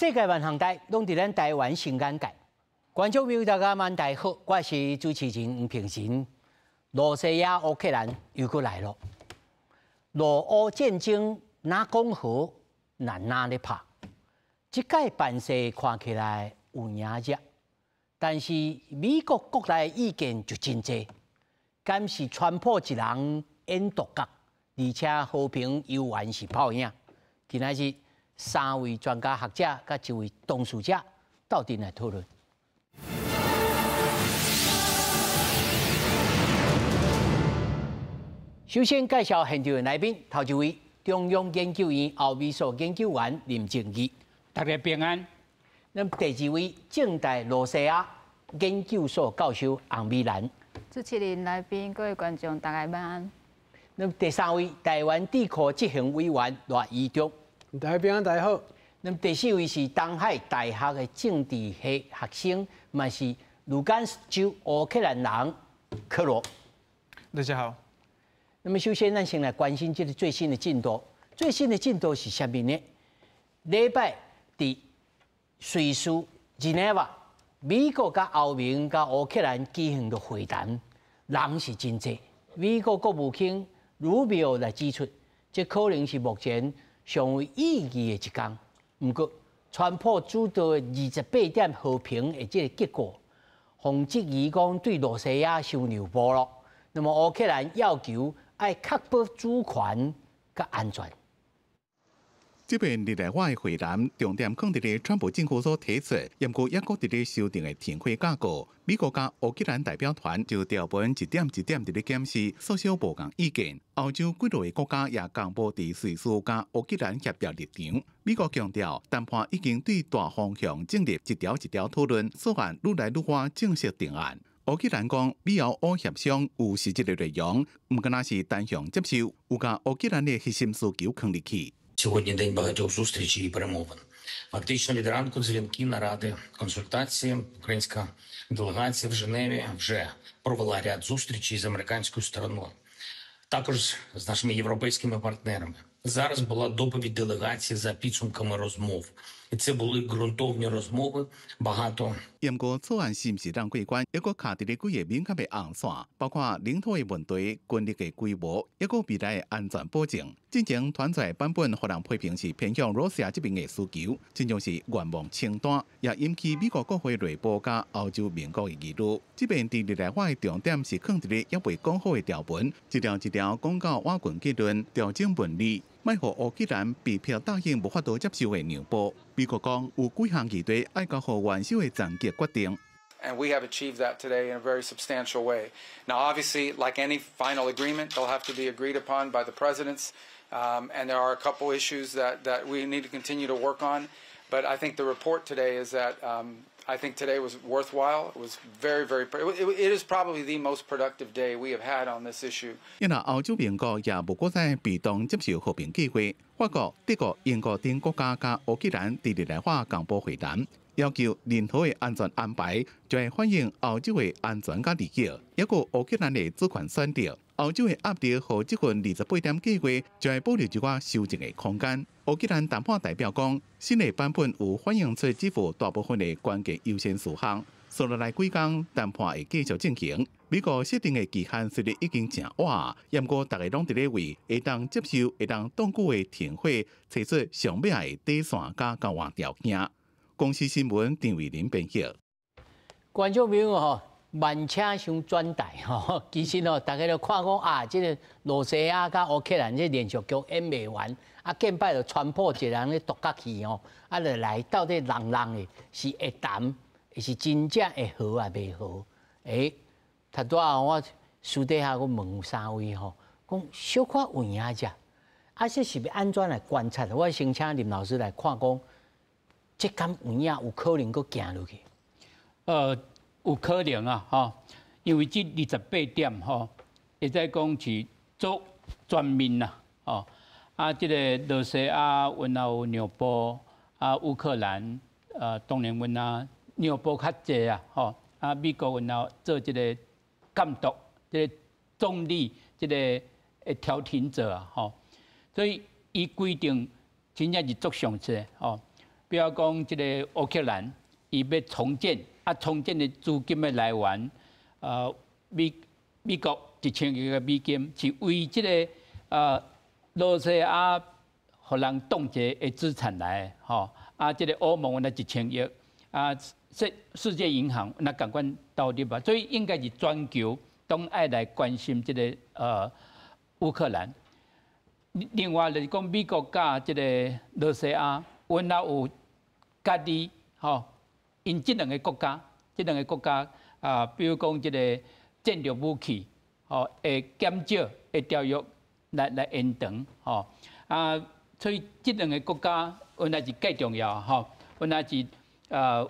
世界萬項代攏佇咱台灣新眼界。觀眾朋友大家晚大好，我是主持人黃平仁。羅西亞烏克蘭又閣來囉，羅烏戰爭若講和，若若咧拍？這擺辦勢看起來有影者，但是美國國內意見就真濟，敢是川普一人演獨角，而且和平猶原是泡影。今仔日三位專家學者佮一位當事者鬥陣來討論。首先介紹現場的來賓，頭一位中央研究院歐美所研究員林正義，大家平安。那麼第二位政大羅西亞研究所教授洪美蘭，主持人、來賓、各位觀眾，大家晚安。那麼第三位台灣智庫執行委員賴怡忠，大家平安，大家好。那麼第四位是東海大學的政治系學生，嘛是盧甘斯州烏克蘭人克羅。大家好。那麼首先，咱先來關心這個最新的進度。最新的進度是啥物呢？禮拜佇瑞士日內瓦，美國佮歐盟佮烏克蘭舉行的會談，人是真濟。美國國務卿魯比奧來指出，這可能是目前上有意義的一天。毋過，川普主導的28點和平的這個結果，予質疑講對羅西亞傷讓步囉。那麼烏克蘭要求愛確保主權佮安全。這遍日內瓦的會談重點放佇咧川普政府所提出，毋過猶閣佇咧修訂的停火架構。美國佮烏克蘭代表團就條文一點一點佇咧檢視，縮小無仝意見。歐洲幾落個國家也公布佇瑞士佮烏克蘭協調立場。美國強調，談判已經對大方向進入一條一條討論，草案愈來愈倚正式定案。烏克蘭講，美歐烏協商有實質的內容，毋敢若是單向接受，有共烏克蘭的核心需求囥入去。 Сьогодні день багатьох зустрічей і перемовин. Фактично від ранку дзвінки, наради, консультації. Українська делегація в Женеві вже провела ряд зустрічей з американською стороною, також з нашими європейськими партнерами. Зараз була доповідь делегації за підсумками розмов, і це були ґрунтовні розмови. Багато 毋過草案是毋是當過關，猶閣卡佇咧幾个敏感的紅線，包括領土的問題、軍力的規模，猶閣未來的安全保證。進前傳出來版本，予人批評是偏向羅西亞這邊的需求，親像是願望清單，也引起美國國會內部佮歐洲盟國的疑慮。這遍佇日內瓦的重點是囥佇咧猶未講好的條文，一條一條講到瓦群結論，調整文字，莫予烏克蘭被迫答應無法度接受的讓步。美國講有幾項議題愛交予元首的層級決定。 And we have achieved that today in a very substantial way. Now, obviously, like any final agreement, they'll have to be agreed upon by the presidents. And there are a couple issues that we need to continue to work on. But I think the report today is that I think today was worthwhile. It was very, very. It is probably the most productive day we have had on this issue. 因為歐洲盟國也無閣再被動接受和平計劃，法國、德國、英國等國家佮烏克蘭佇日內瓦公布會談，要求任何的安全安排，就會反映歐洲的安全佮利益，抑閣烏克蘭的主權選擇。歐洲的壓力，予這份28點計劃，就會保留一寡修正的空間。烏克蘭談判代表講，新的版本有反映出這副大部分的關鍵優先事項。紲落來幾工談判會繼續進行。美國設定的期限雖然已經誠晚，毋過大家攏佇咧為會當接受、會當長久的停火，提出上尾的底線佮交換條件。公視新聞陳偉林編譯。觀眾朋友吼，慢車傷轉台吼，其實吼，大家都看講啊，這個羅西亞佮烏克蘭這連續劇演袂完，啊，近擺就川普一個人咧獨角戲吼，啊，就來到底人人的是會談，是真正會和抑袂和？欸，頭拄仔我私底下我問三位吼，講小可有影者，啊，這是欲按怎來觀察？我先請林老師來看講，這敢有影有可能閣行落去？有可能啊，吼，因為這28點吼，會使講是足全面啦，吼，啊，這個羅西亞阮也有讓步，啊，烏克蘭，當然阮也讓步較濟啊，吼，啊，美國阮也做這個監督，這個中立，這個調停者啊，吼，所以伊規定真正是足詳細，吼。比如講這个烏克蘭，伊欲重建，啊，重建的資金的來源，美國1000億个美金是為這个羅西亞予人凍結的資產來，吼，啊，這个歐盟那一千億，啊，世界銀行那仝款投入啊，所以應該是全球攏愛來關心這个烏克蘭。另外就是講美國佮這个羅西亞，阮也有家己吼，𪜶這兩个國家，這兩个國家啊，比如講這个戰略武器，吼，會減少的條約來延長，吼啊，所以這兩个國家原來是蓋重要，吼，原來是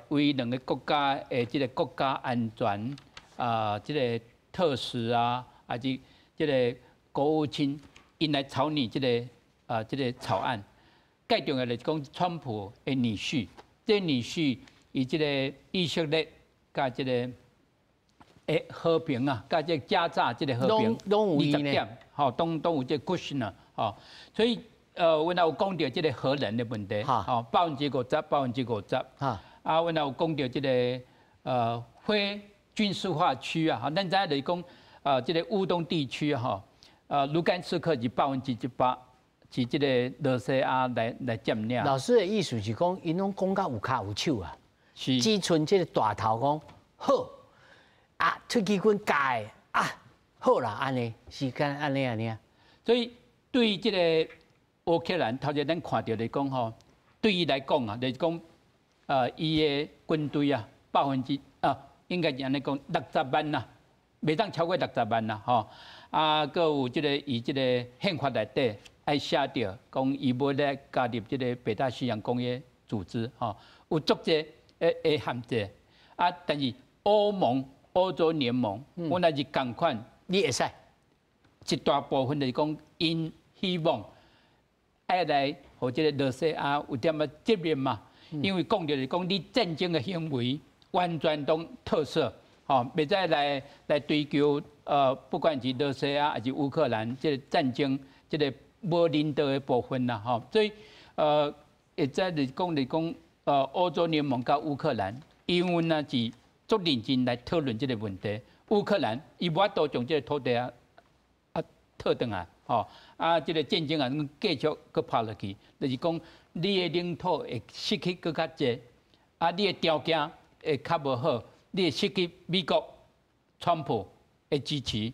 為兩个國家的這个國家安全啊，這个特使啊，抑是這个國務卿，𪜶來草擬這个草案。蓋重要就是講，川普的女婿，這個女婿伊這个以色列佮這个和平啊，佮這个加沙這个和平，20點，吼，攏有這個 Kushner，吼，所以阮也有講著這个核能的問題，吼，50%，50%，啊，阮也有講著這个非軍事化區啊，咱知影就是講，這个烏東地區吼，盧甘斯克是100%是這个羅西亞來佔領。老師的意思是講，𪜶攏講甲有跤有手啊，只賰這个大頭講好，啊，喙齒棍咬的啊，好啦，按呢是敢按呢按呢。所以對這个烏克蘭，頭前咱看著來講吼，對伊來講啊，就是講，伊的軍隊啊，百分之啊，應該是按呢講，60萬啦，袂當超過六十萬啦，吼。啊，閣有這个伊這个憲法內底愛寫著，講伊欲來加入這个北大西洋公約組織，吼，有足濟的限制。啊，但是歐盟、歐洲聯盟，本來是仝款，你會使一大部分就是講，𪜶希望愛來予這个羅西亞有點仔責任嘛，因為講著是講你戰爭的行為完全攏特赦，吼，袂使來追究，不管是羅西亞抑是烏克蘭，這个戰爭這个無人道的部分啦，吼，所以會使就是講，歐洲聯盟佮烏克蘭，因為呢是足認真來討論這个問題。烏克蘭伊無法度將這个土地啊退轉來，吼，啊，這个戰爭啊，繼續閣拍落去，就是講你的領土會失去閣較濟，啊，你的條件會較無好，你會失去美國川普的支持，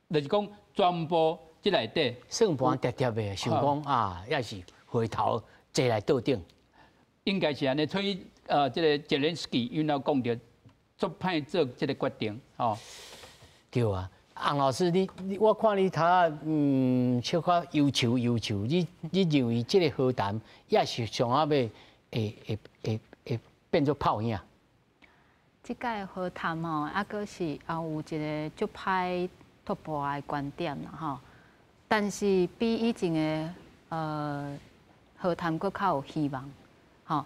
就是講全部這內底算盤疊疊的，想講啊，抑是回頭坐來桌頂，應該是按呢。所以這个澤連斯基伊有講著，足歹做這个決定，吼。對啊，洪老師，你我看你頭仔小可憂愁憂愁，你認為這个和談也是上仔尾會變做泡影？這擺和談吼，猶閣是也有一个足歹突破的觀點啦吼。但是比以前的和談閣較有希望，吼。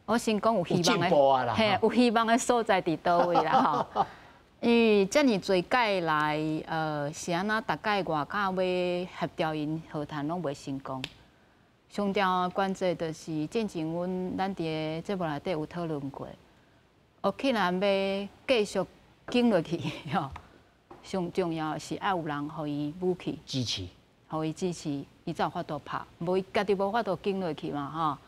我先講有希望的，嘿，有希望的所在佇佗位啦吼。因為遮爾濟擺來，是按怎？逐擺外口欲協調𪜶和談攏袂成功。上重要的關鍵就是進前阮咱佇个節目內底有討論過，烏克蘭欲繼續緊落去吼，上重要的是愛有人予伊武器支持，予伊支持，伊才有法度拍，無伊家己無法度緊落去嘛吼。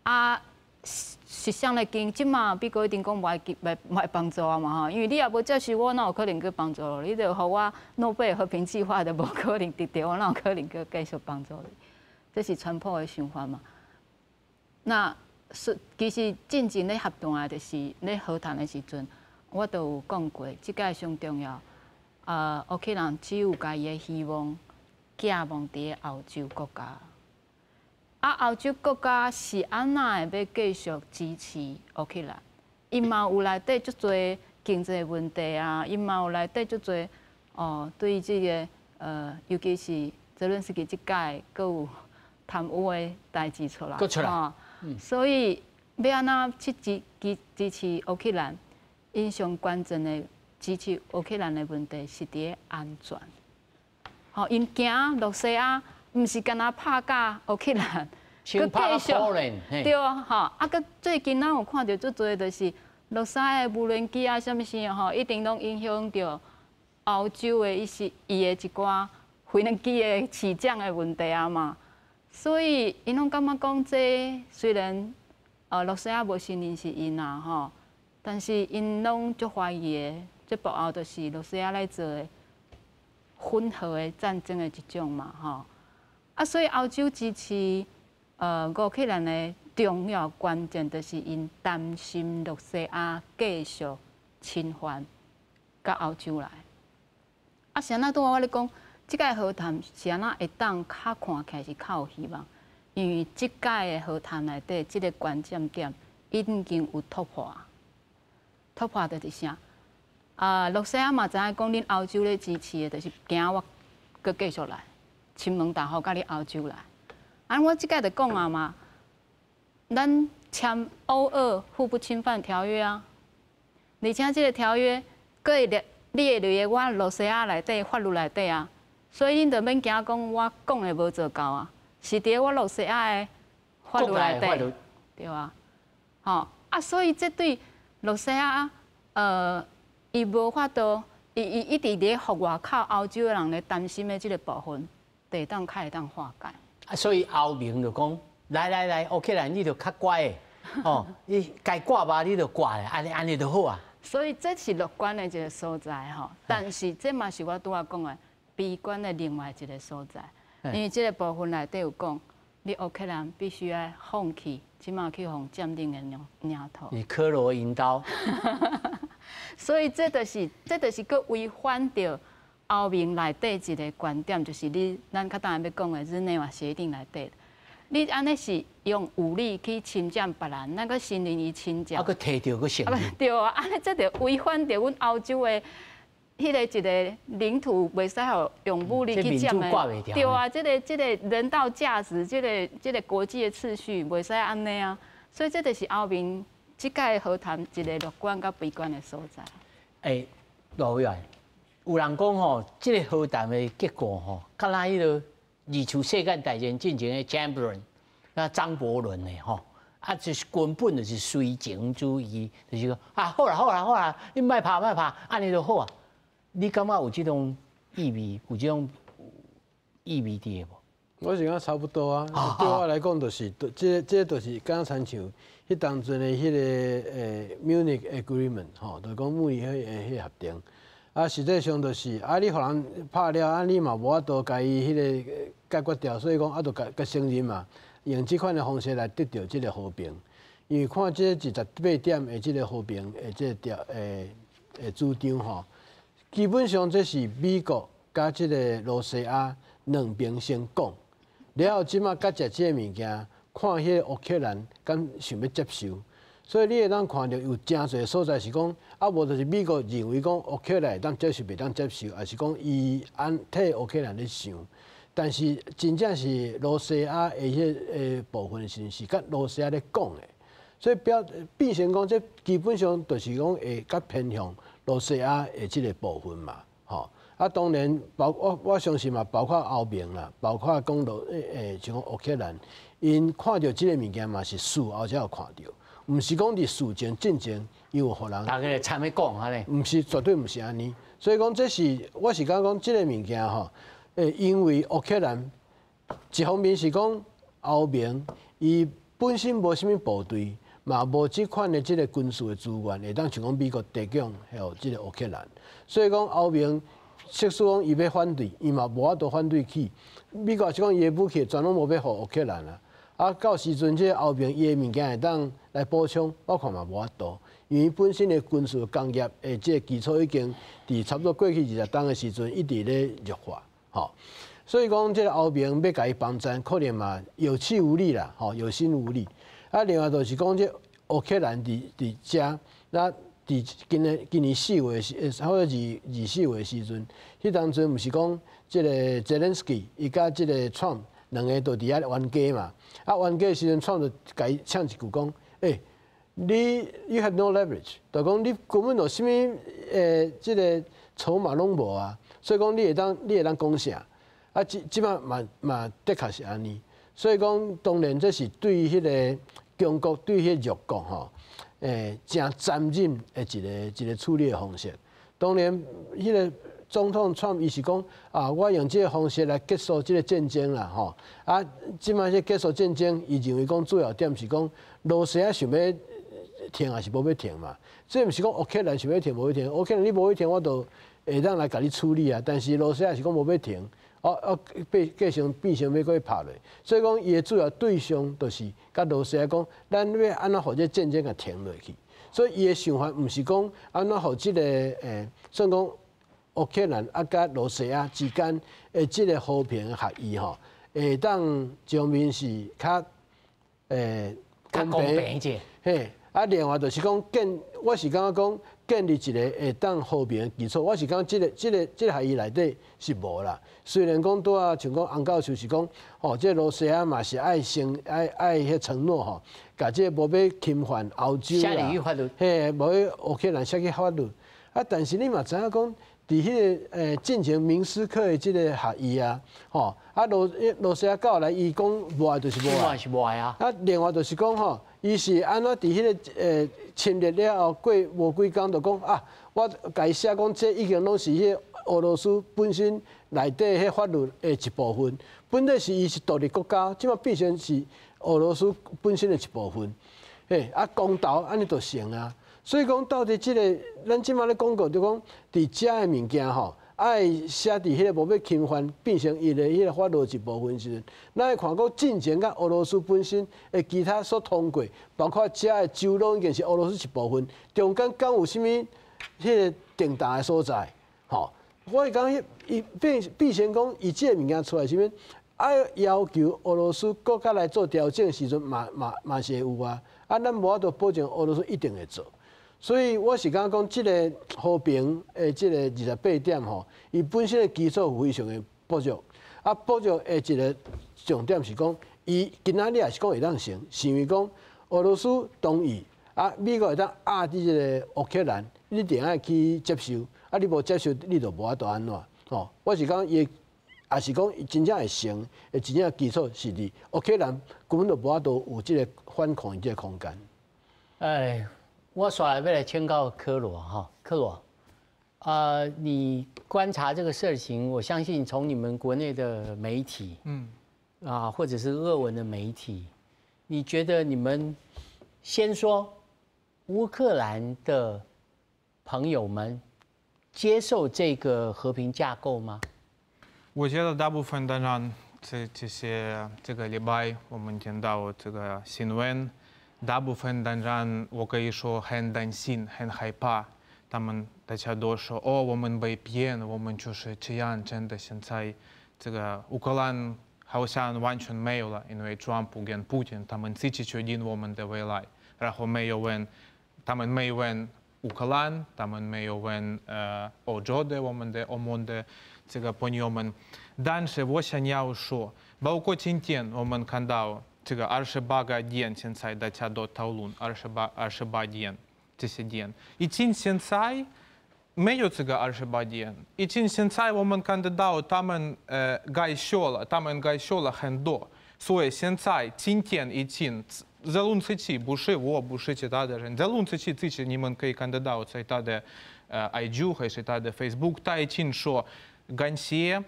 啊，是啥來緊？這馬美國一定講無愛無愛幫助啊嘛吼，因為你也無接受我，哪有可能閣幫助你？你著予我諾貝爾和平計劃都無可能得著，我哪有可能閣繼續幫助你？這是川普的想法嘛。那是其實進前咧合談的，就是咧和談的時陣，我都有講過，這擺上重要。烏克蘭只有共伊的希望寄望佇個歐洲國家。啊，歐洲國家是按怎會欲繼續支持烏克蘭？𪜶嘛有內底足濟經濟問題啊，𪜶嘛有內底足濟哦，對這个尤其是澤倫斯基這擺，閣有貪污的代誌出來，出來，所以欲按怎去支持烏克蘭？𪜶上關鍵的支持烏克蘭的問題是佇个安全。吼，𪜶驚羅西亞，毋是干焦拍佮烏克蘭，閣繼續對啊，吼，啊，閣最近咱有看著足濟，就是羅西的無人機啊，啥物事吼，一定攏影響著歐洲的一些伊的一寡飛行機的起降的問題啊嘛。所以𪜶攏感覺講，這雖然羅西亞無承認是𪜶啦吼，但是𪜶攏足懷疑的，這背後就是羅西亞來做的混合的戰爭的一種嘛吼。啊，所以歐洲支持烏克蘭的重要關鍵，就是𪜶擔心羅西亞繼續侵犯到歐洲來。啊，是按怎拄仔我咧講，這擺和談是按怎會當較看起來是較有希望？因為這擺的和談內底，這個關鍵點已經有突破。突破就是啥？啊，羅西亞嘛知影講，恁歐洲咧支持的，就是驚我閣繼續來，侵門踏戶佮你歐洲來。啊，我這擺就講啊嘛，咱簽歐俄互不侵犯條約啊，而且這個條約閣會列列入我羅西亞內底法律內底啊，所以恁就免驚講我講的無做到啊，是佇我羅西亞的法律內底，對啊，吼啊，所以這對羅西亞，伊無法度，伊一直佇咧予外口歐洲的人咧擔心的這個部分，會當較會當化解。啊，所以歐盟就講，來來來，烏克蘭你就較乖的，哦，你該割肉你就割咧，按呢按呢就好啊。所以這是樂觀的一個所在吼，但是這嘛是我拄仔講的悲觀的另外一個所在，因為這個部分內底有講，你烏克蘭必須愛放棄，這馬去予佔領的領土。你科羅引刀。所以這就是閣違反著歐盟內底一個觀點，就是你咱較等下欲講的日內瓦協定內底，你按呢是用武力去侵佔別人，咱閣承認伊侵佔。啊，閣提著閣承認。對啊，按呢這就違反著阮歐洲的彼個一個領土，袂使予用武力去佔的。對啊，這個人道價值，這個國際的秩序，袂使按呢啊。所以這就是歐盟這擺和談一個樂觀佮悲觀的所在。欸，羅委員，有人講吼，這個和談的結果吼，敢若彼個二次世界大戰進前的 Chamberlain 那張伯倫的吼，啊，就是根本就是隨情主義，就是講啊，好啦好啦好啦，你莫拍莫拍，按呢就好啊。你感覺有這種意味，有這種意味佇的無？我是感覺差不多啊。對我來講，就是，這就是敢若親像彼當陣的彼個Munich Agreement 吼，就是講慕尼黑的彼個協定。啊，實際上就是啊，你予人拍了，啊，你嘛無法度共伊彼個解決掉，所以講啊，就共共承認嘛，用這款的方式來得著這個和平。因為看這28點的這個和平的這個條的主張吼，基本上這是美國佮這個羅西亞兩邊先講，了後這馬佮食這個物件，看彼個烏克蘭敢想欲接受。所以你會當看著有誠濟所在是講，啊無就是美國認為講烏克蘭會當接受，袂當接受，抑是講伊按替烏克蘭咧想。但是真正是羅西亞的彼個部分是是佮羅西亞咧講的，所以表變成講這基本上就是講會較偏向羅西亞的這個部分嘛，吼。啊，當然包我相信嘛，包括歐盟啦，包括講羅像烏克蘭，𪜶看著這個物件嘛是事後才有看著。毋是講佇事前進前，伊有予人大家來參咧講按呢，毋是絕對毋是按呢。所以講這是我是感覺講這個物件吼，因為烏克蘭一方面是講歐盟伊本身無啥物部隊，嘛無這款的這個軍事的資源，會當像講美國提供予這個烏克蘭。所以講歐盟即使講伊欲反對，伊嘛無法度反對起。美國是講伊的武器全攏無欲予烏克蘭啊。啊，到時陣這個歐盟伊的物件會當來補充，我看嘛無法度，因為本身的軍事工業的這個基礎已經佇差不多過去20冬的時陣一直咧弱化，吼。所以講這個歐盟欲共伊幫贊，可能嘛有氣無力啦，吼，有心無力。啊，另外就是講這烏克蘭佇佇遮，那佇今年4月時，差不多二二四月時陣，彼當陣毋是講這個澤連斯基伊佮這個川普兩个都佇遐冤家嘛。啊，冤家的時陣，川普就共伊嗆一句講：欸，你 you have no leverage，就講你根本就啥物這個籌碼攏無啊。所以講你會當講啥？啊，這這馬嘛嘛的確是按呢。所以講，當然這是對彼个中國對彼弱國吼，誠殘忍的一個處理的方式。當然，彼个總統川普伊是講啊，我用這个方式來結束這个戰爭啦，吼。啊，這擺這結束戰爭，伊認為講主要點是講，羅西亞想欲停抑是無欲停嘛？這毋是講烏克蘭想欲停無欲停，烏克蘭你無欲停，我就會當來共你處理啊。但是羅西亞是講無欲停，哦，變繼續變成欲閣去拍落，所以講伊的主要對象就是佮羅西亞講，咱欲按怎予這戰爭共停落去。所以伊的想法毋是講按怎予這个算講烏克蘭啊佮羅西亞之間的這个和平協議吼，會當上面是較公平者。嘿，啊，另外就是講建，我是感覺講建立一个會當和平的基礎，我是感覺這个協議內底是無啦。雖然講拄仔像講洪教授是講，吼，這羅西亞嘛是愛承愛愛彼承諾吼，共這個無欲侵犯歐洲啦，嘿，無欲烏克蘭寫去法律。啊，但是你嘛知影講，佇彼个進前明斯克的這个協議啊，吼，啊羅西亞到來，伊講無愛就是無愛，是無愛啊。啊，另外就是講吼，伊是按怎佇彼个侵略了後過無幾工就講啊，我共伊寫講這已經攏是彼个俄羅斯本身內底彼法律的一部分，本來是伊是獨立國家，這擺變成是俄羅斯本身的一部分。嘿，啊，公投按呢就成啊。所以講，到底這个咱這擺咧講過，就講佇遮的物件吼，愛寫佇彼个無欲侵犯，變成伊的彼个法律一部分時陣，咱會看講進前佮俄羅斯本身的其他所通過，包括遮的州攏已經是俄羅斯一部分，中間敢有啥物彼个重大的所在？吼，我會講，伊變成講，伊這个物件出來啥物，愛要求俄羅斯閣較來做調整的時陣，嘛是會有啊。啊，咱無法度保證俄羅斯一定會做。所以我是感覺講，這个和平的這个28點吼，伊本身的基礎非常的薄弱。啊，薄弱的一个重點是講，伊今仔日也是講會當成，是因為講俄羅斯同意，啊，美國會當壓佇這个烏克蘭，你一定愛去接受，啊，你無接受，你就無法度按怎。吼，我是講伊，也是講真正會成的真正基礎是佇烏克蘭根本就無法度有這个反抗這个空間。哎。我煞來欲來請教柯羅哈，柯羅，你觀察這個事情，我相信從你們國內的媒體，啊，或者是俄文的媒體，你覺得你們先說烏克蘭的朋友們接受這個和平架構嗎？我覺得大部分當然這些這個禮拜我們聽到這個新聞。大部分當然，我可以說很擔心、很害怕。他們大家都說：“哦，我們被騙，我們就是這樣。”真的，現在這個烏克蘭好像完全沒有了，因為川普跟普京他們自己決定我們的未來，然後沒有問，他們沒問烏克蘭，他們沒有問歐洲的我們的歐盟的這個朋友們。但是我想要說，包括今天我們看到。這個28個點，現在大家都討論28點這些點，已經現在沒有這個二十八點，已經現在我們看得到他們改修了，他們改修了很多，所以現在今天已經澤倫斯基不是我，不是其他的人，澤倫斯基自己你們可以看得到在他的IG 還是他的 Facebook，他已經說感謝。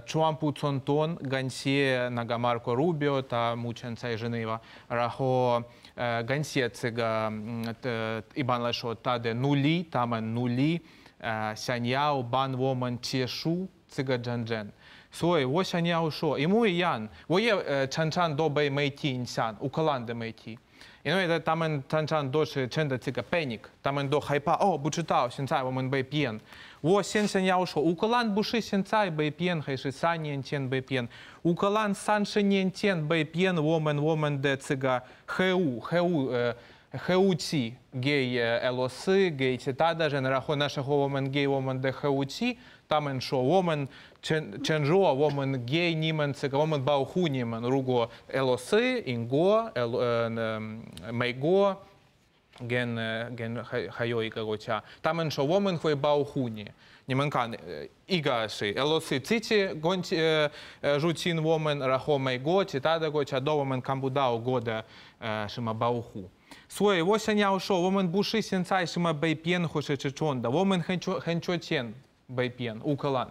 川普總統感謝那個馬可·魯比奧，他目前在日內瓦，然後感謝這個一般來說他的努力，他們努力想要幫我們結束這個戰爭。所以我想要說，一模一樣，我也常常都被媒體影響，烏克蘭的媒體，因為他們常常都是真的這個 panic，他們都害怕，哦，不知道現在我們被騙。我先想要說，烏克蘭不是現在被騙，還是3年前被騙？烏克蘭30年前被騙，我們的這個核武器給俄羅斯，給其他的人，然後那時候我們給我們的核武器，他們說我們承諾，我們給你們這個，我們保護你們。如果俄羅斯、英國、美國。跟还有一个国家，他们说我们会保护你。你们看，一个是俄罗斯自己攻击入侵我们，然后美国其他的国家都我们看不到过的什么保护。所以我想要说，我们不是现在什么被骗或是这种的，我们很缺很缺钱被骗乌克兰。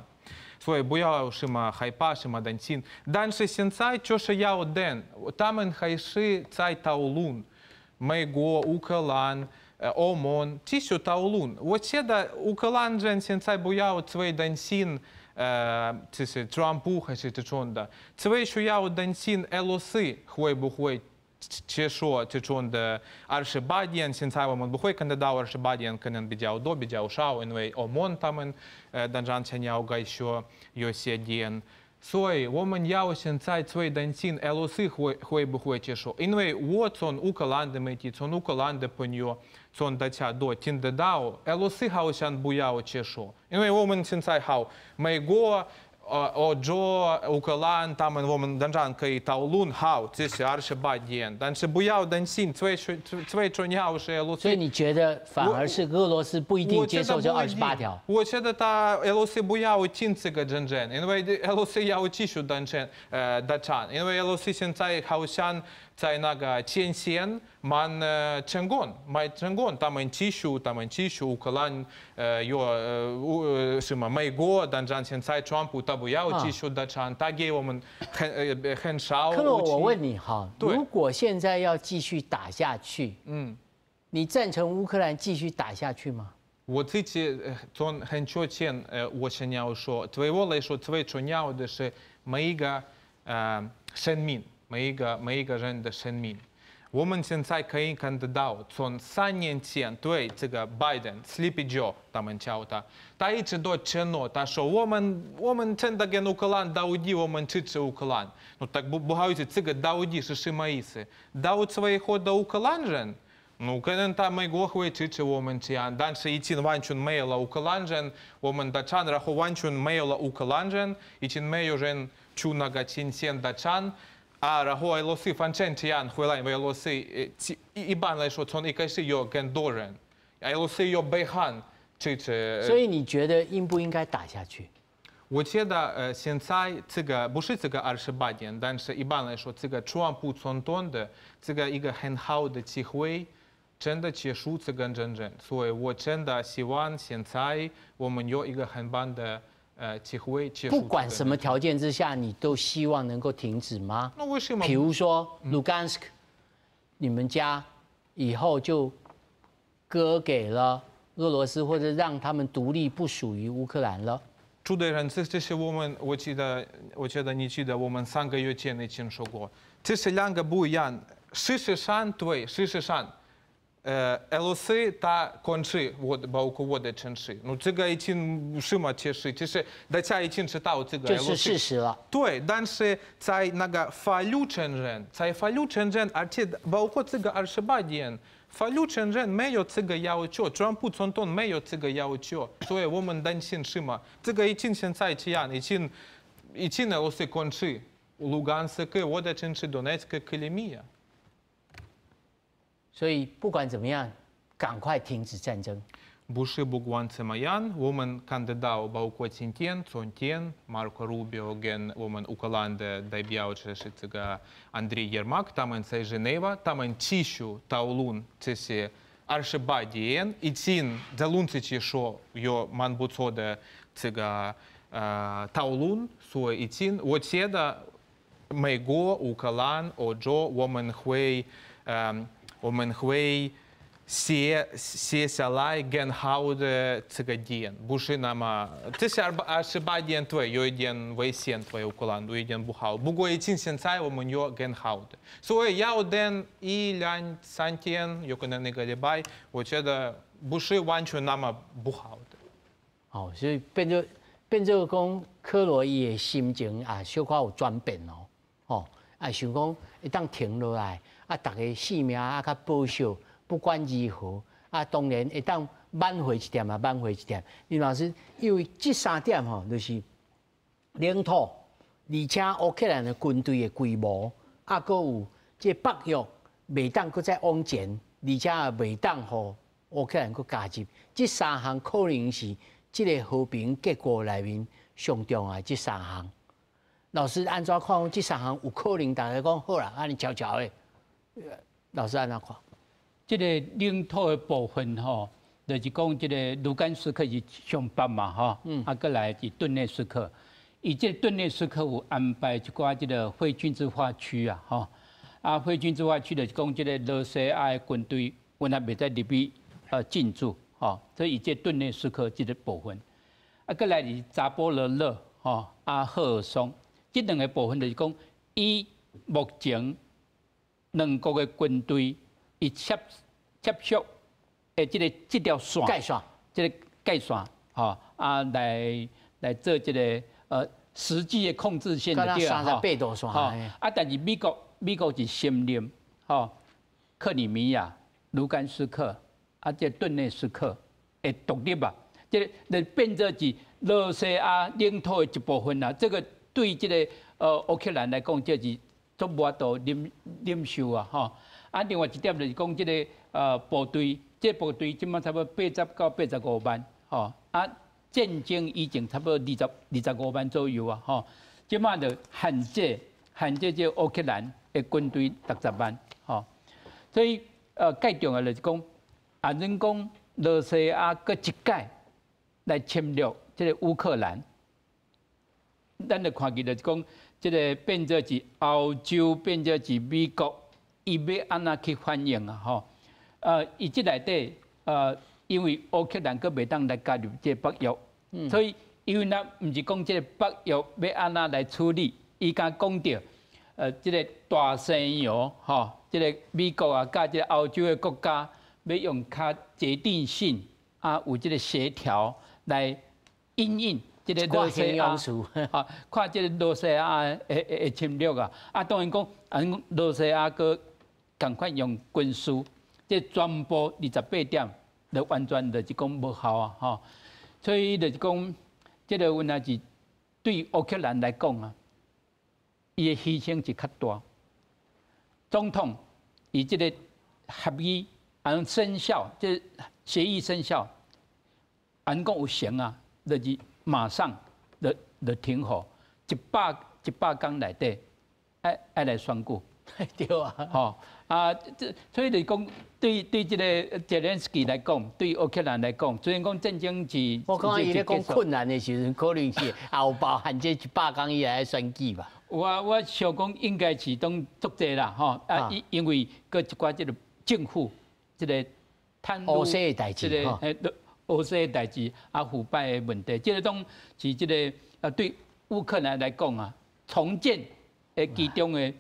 所以不要什么害怕什么担心，但是现在就是要等，他们还是在讨论，美国、乌克兰、欧盟继续讨论。我觉得乌克兰人现在不要最担心，这是川普还是这种的，最需要担心俄罗斯会不会接受这种的二十八点。现在我们不会看得到二十八点，可能比较多比较少，因为欧盟他们当然想要改说有些点。所以我们要现在最担心俄罗斯会不会接受，因为我从乌克兰的媒体，从乌克兰的朋友，从大家都听得到，俄罗斯好像不要接受，因为我们现在好，美国、欧洲、乌克兰，他们我们当然可以讨论好这是二十八点，但是不要担心，最最重要是俄罗斯。所以你觉得反而是俄罗斯不一定接受这二十八条？我觉得他俄罗斯不要进这个战争，因为俄罗斯要继续打战，打仗，因为俄罗斯现在好像在那个前线蛮成功，蛮成功，他们继续乌克兰有什么美国，当然现在川普他不要继续打仗，他给我们很少。克罗，我问你哈，如果现在要继续打下去，你赞成乌克兰继续打下去吗？我自己从很久前，我想要说，对我来说最重要的是每一个生命。每一个人的生命，我们现在可以看得到，从3年前对这个拜登 Sleepy Joe，他们叫他，他一直都承诺，他说我们真的跟乌克兰到底，我们支持乌克兰。ну так 不好意思，这个到底是什么意思？到最后的乌克兰人，ну可能他美国会支持我们这样，但是已经完全没有了乌克兰人，我们打仗，然后完全没有了乌克兰人，已经没有人去那个前线打仗。啊，然后俄罗斯反正这样回来，因为俄罗斯一般来说从一开始有更多人，俄罗斯有北韩支持。所以你觉得应不应该打下去？我觉得现在这个不是这个二十八点，但是一般来说，这个川普总统的这个一个很好的机会，真的结束这个战争。所以我真的希望现在我们有一个很棒的机会结束。不管什么条件之下，你都希望能够停止吗？那为什么？比如说卢甘斯克，你们家以后就割给了俄罗斯，或者让他们独立，不属于乌克兰了。朱德人，这是我们，我记得你记得我们3个月前已经说过，这是两个不一样。事实上，对，事实上，俄罗斯它控制我的，包括我的城市，ну这个已经什么解释？就是大家已经知道这个。这是事实了。对，但是在那个法律承认，在法律承认，而且包括这个二十八点，法律承认没有这个要求，川普总统没有这个要求，所以我们担心什么？这个已经现在这样，已经俄罗斯控制卢甘斯克，我的城市顿涅茨克、克里米亚。所以不管怎么样，赶快停止战争。不是不管怎么样，我们看得到，包括今天、昨天，马可·鲁比奥跟我们乌克兰的代表就是这个安德烈·耶马克，他们在日内瓦，他们继续讨论这些二十八点，已经在论自己说有蛮不错的这个讨论，所以已经我觉得美国、乌克兰、欧洲，我们会写下来更好的这个点，不是那么这些28点对，有一点危险对乌克兰，有一点不好。不过已经现在我们有更好的，所以要等一两三天，有可能那个礼拜，我觉得不是完全那么不好的。好，所以变做讲，柯罗伊的心情啊，小可有转变哦，哦，啊想讲会当停落来，啊，逐家性命啊较保守。不管如何，啊，當然會當挽回一點啊，挽回一點。林老師，因為這三點吼，就是領土，而且烏克蘭的軍隊的規模，啊，閣有這北約袂當閣再往前。而且也袂當予烏克蘭閣加入。這三項可能是這个和平結果內面上重要的這三項。老師按怎看？這三項有可能大家講好啦，按呢悄悄的。老師按怎看？這个領土的部分吼，就是講這个盧甘斯克是上北嘛吼，啊，閣來是頓涅斯克。伊這個頓涅斯克有安排一寡這个非軍事化區啊，吼，啊，非軍事化區就是講這个羅西亞的軍隊，阮也袂使入去進駐，吼，所以伊這頓涅斯克這个部分。啊，閣來是扎波羅熱，吼，啊，赫爾松，這兩个部分就是講，以目前兩國的軍隊伊接觸的這條線，界線，這个界線，吼，啊，來做這个實際的控制線就對啦，吼，啊，但是美國是承認，吼，克里米亞、盧甘斯克啊，這頓涅斯克的獨立啊，這个變做是羅西亞領土的一部分啦。這个對這个烏克蘭來講，這是足無法度忍受啊，吼。啊，另外一點就是講，這个部隊，這個部隊這馬差不多80到85萬，吼，啊。戰爭已經差不多25萬左右啊！吼，這馬就限制這烏克蘭的軍隊60萬，吼。所以蓋重要就是講，啊，恁講羅西亞閣一擺來侵略這个烏克蘭，咱就看見就是講，這个變做是歐洲，變做是美國，伊欲按怎去反應啊？吼，伊這內底因為烏克蘭閣袂當來加入這个北約。所以，因為咱毋是講這个北約欲按怎來處理，伊敢講著，這个大西洋吼，這个美國啊，佮這个歐洲的國家，欲用較決定性啊，有這个協調來因應這个羅西亞，啊，看這个羅西亞的侵略啊，啊，當然講，啊，羅西亞閣仝款用軍事，這全部28點，就完全就是講無效啊，吼。所以就是講，這个問題是對烏克蘭來講啊，伊的犧牲是較大。總統伊這个協議按生效，這協議生效，按講有成啊，就是馬上就停火，100天內底愛來選舉。對啊，吼啊，這所以就是講，對這个澤連斯基來講，對烏克蘭來講，雖然講戰爭是，我感覺伊咧講困難的時陣，可能是也有包含這100天以來選舉吧。我想講應該是當足濟啦，吼啊，因為閣一寡這个政府這个貪污的代誌，這个烏色的代誌啊，腐敗的問題，這个攏是這个啊，對烏克蘭來講啊，重建的其中的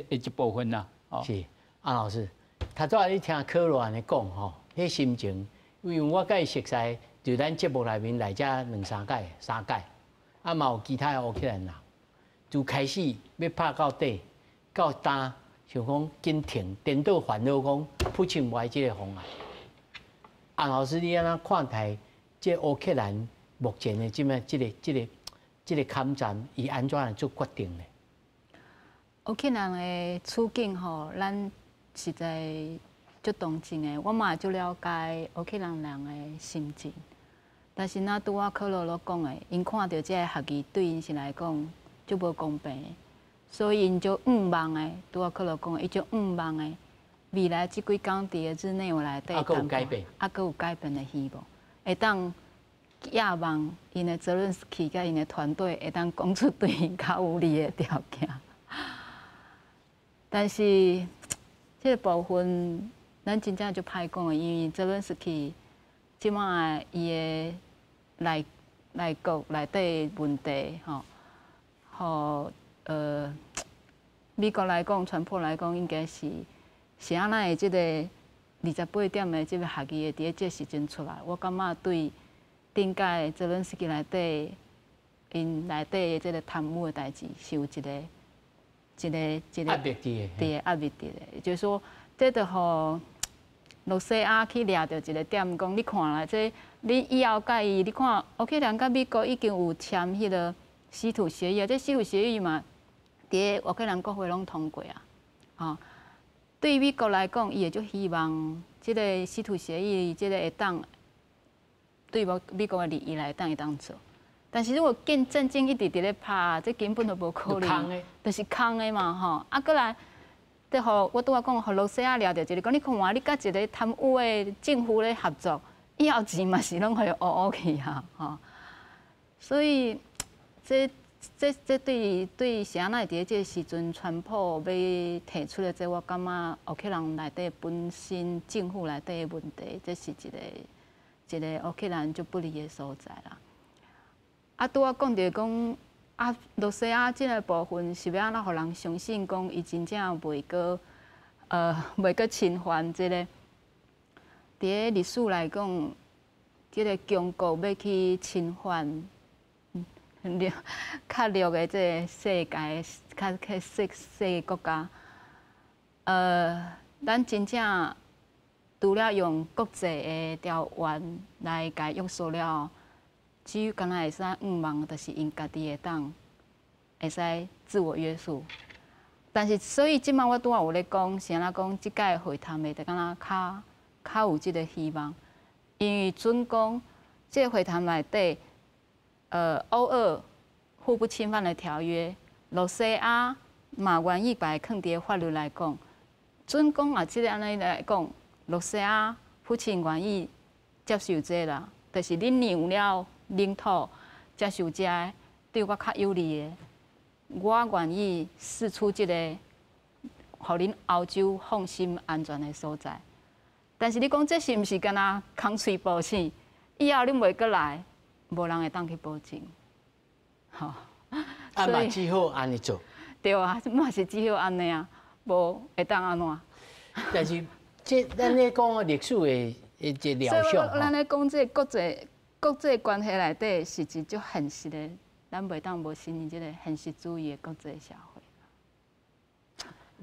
一部分啦。是，阿老師，頭拄仔你聽柯羅按呢講吼，彼心情，因為我佮伊熟似，就咱節目內面來遮兩三擺、三擺，啊嘛有其他的烏克蘭人，就開始欲拍到底，到今想講緊停，顛倒煩惱講普京無愛這个方案。阿老師，你按怎看待這烏克蘭目前的這麼這个抗戰，伊按怎來做決定呢？烏克蘭的處境吼，咱實在足同情的，我嘛足了解烏克蘭人的心情。但是，若拄仔柯羅咧講的，𪜶看著這个協議對𪜶是來講足無公平的，所以𪜶足向望的。拄仔柯羅講的，伊足向望的，未來這幾工佇个日內瓦內底閣有改變，啊，閣有改變的希望，會當寄望𪜶的澤倫斯基佮𪜶的團隊會當講出對𪜶較有利的條件。但是這个部分，咱真正足歹講的，因為澤倫斯基這馬伊的內國內底問題，吼，予美國來講，川普來講，應該是按怎會這个28點的這个協議會佇咧這時陣出來？我感覺對頂屆澤倫斯基內底，𪜶內底的這个貪污的代誌是有一個壓力佇的，壓力佇的，就是說，這就予羅西亞去掠著一个點，講你看啦，這你以後佮伊，你看烏克蘭佮美國已經有簽彼个稀土協議啊，這稀土協議嘛，佇咧烏克蘭國會攏通過啊，吼。對美國來講，伊會足希望這个稀土協議，這个會當對美國的利益來當會當做。但是如果見戰爭一直佇咧拍，這根本就無可能，就是空的嘛吼。啊，閣來，對予我拄仔講，予羅西亞掠著一个，講你看，你佮一个貪污的政府咧合作，以後錢嘛是攏予伊烏烏去啊，吼。所以，這對是按怎會佇這个時陣，川普欲提出來這，我感覺烏克蘭內底本身政府內底的問題，這是一個烏克蘭足不利的所在啦。啊，拄仔講著講啊，羅西亞這个部分是欲按怎予人相信講伊真正袂閣侵犯這个？佇个歷史來講，這个強國欲去侵犯較弱的這个世界，較細國家，咱真正除了用國際的條約來共約束了，只有敢若會使向望，就是𪜶家己會當會使自我約束。但是，所以這擺我拄仔有咧講，是按怎講？這擺會談的就敢若較有這个希望，因為準講這个會談內底，歐俄互不侵犯的條約，羅西亞嘛願意共伊囥佇法律來講，準講啊，這个按呢來講，羅西亞普京願意接受這啦，就是恁讓了領土，接受這个對我較有利的，我願意釋出這个，予恁歐洲放心安全的所在。但是你講這是毋是敢若空喙保證？以後恁袂閣來，無人會當去保證。吼，啊嘛只好按呢做。對啊，嘛是只好按呢啊，無會當按怎？但是這咱咧講歷史的一個料想。咱咧講這個國際關係內底是一足現實的，咱袂當無承認這個現實主義的國際社會。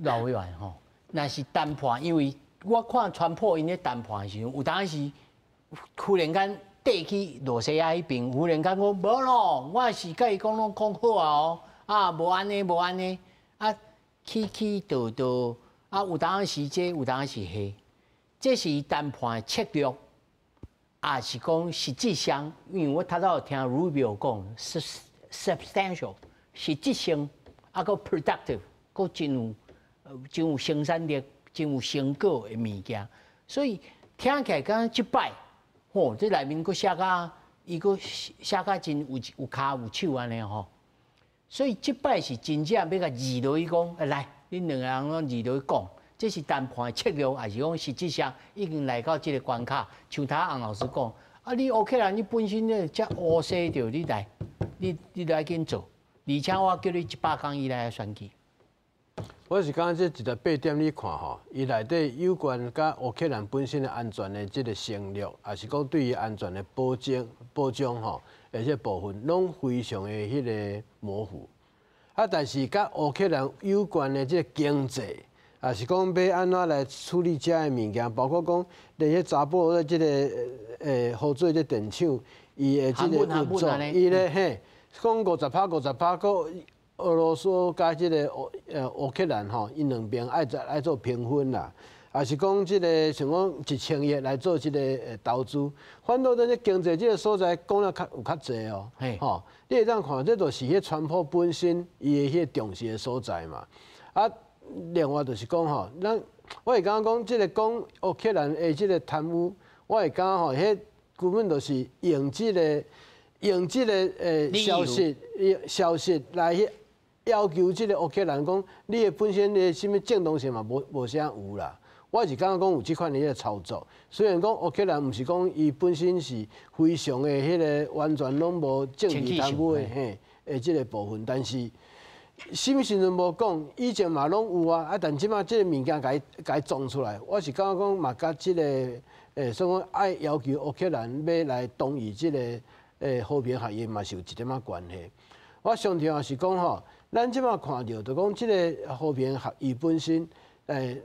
老委員吼，若是談判，因為我看川普𪜶咧談判的時陣，有當時忽然間綴去羅西亞彼邊，忽然間講無咯，我是共伊講攏講好啊哦，啊無按呢無按呢，啊起起倒倒，啊有當時這有當時彼，這是談判的策略，抑是講實質上，因為我頭拄有聽 Rubio 講，substantial 實質性，啊閣 productive，閣真有生產力、真有成果的物件，所以聽起來敢若這擺，吼，這內面閣寫甲，伊閣寫甲真有跤有手按呢吼，所以這擺是真正欲共字落去講，來，恁兩個人攏字落去講，這是談判的策略，抑是講實質上已經來到這个關卡？像頭洪老師講，啊，你烏克蘭你本身咧遮烏西著，你來，你來緊做，而且我叫你100工以內來選舉。我是感覺這28點你看吼，伊內底有關佮烏克蘭本身的安全的這个承諾，抑是講對伊安全的保證保障吼，而且部分攏非常的彼个模糊。啊，但是佮烏克蘭有關的這个經濟，抑是講欲按怎來處理遮的物件，包括講連彼查埔的這个合作這電廠，伊的這个運作，伊咧嘿，講50趴50趴，閣俄羅斯佮這个烏克蘭吼，𪜶兩邊愛做平分啦，抑是講這个像講1000億來做這个投資，反倒咱這經濟這个所在講得較有較濟哦，吼，你會當看，這就是彼川普本身伊的彼個重視的所在嘛。啊，另外就是講吼，咱我會感覺講這个講烏克蘭的這个貪污，我會感覺吼，彼根本就是用這个消息來去要求這个烏克蘭講，你的本身的啥物正當性嘛無啥有啦。我是感覺講有這款的彼个操作，雖然講烏克蘭毋是講伊本身是非常的彼个完全攏無政治貪污的嘿的這个部分，但是啥物時陣無講，以前嘛攏有啊，啊，但這擺這个物件共伊裝出來，我是感覺講嘛佮這个所以講愛要求烏克蘭欲來同意這个和平協議嘛是有一點仔關係。我上重要是講吼，咱這擺看著就講這个和平協議本身。